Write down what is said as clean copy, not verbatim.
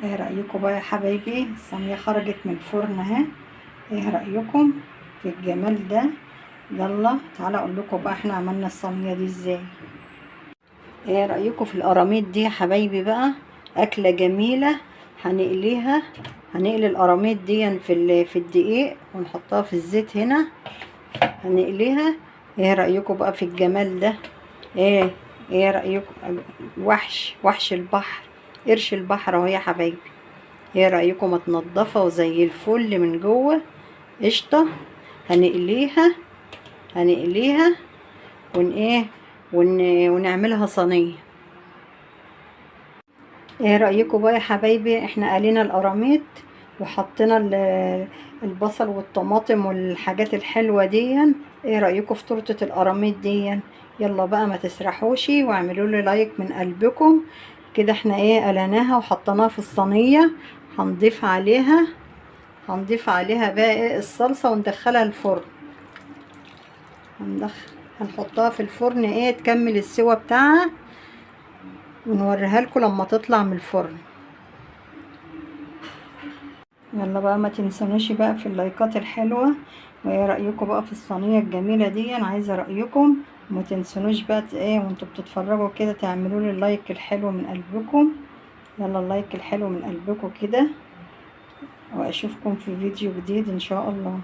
ايه رأيكم بقى يا حبايبي؟ الصينية خرجت من الفرن اهي. ايه رأيكم في الجمال ده؟ يلا تعالى اقول لكم بقى احنا عملنا الصينية دي ازاي. ايه رأيكم في القراميط دي يا حبايبي بقى؟ اكلة جميلة. هنقليها، هنقلي القراميط دي في الدقيق ونحطها في الزيت هنا، هنقليها. ايه رأيكم بقى في الجمال ده؟ ايه رأيكم؟ وحش البحر، قرش البحر اهو يا حبايبي. ايه رأيكم؟ متنضفة وزي الفل من جوه، قشطة. هنقليها، هنقليها ون ايه ون ونعملها صينية. ايه رأيكم بقى يا حبايبي؟ احنا قلينا القراميط وحطينا البصل والطماطم والحاجات الحلوة دي. ايه رأيكم في تورتة القراميط دي؟ يلا بقى ما تسرحوش واعملوا لي like من قلبكم كده. احنا قلناها وحطيناها في الصينية، هنضيف عليها بقى الصلصة وندخلها الفرن. هنحطها في الفرن تكمل السوا بتاعها، ونوريها لكم لما تطلع من الفرن. يلا بقى ما تنسونيش بقى في اللايكات الحلوة. وايه رأيكم بقى في الصينية الجميلة دي؟ انا عايزة رأيكم، وما تنسونوش بقى وانتوا بتتفرجوا كده تعملوا لي ال like الحلو من قلبكم. يلا ال like الحلو من قلبكم كده، واشوفكم في فيديو جديد ان شاء الله.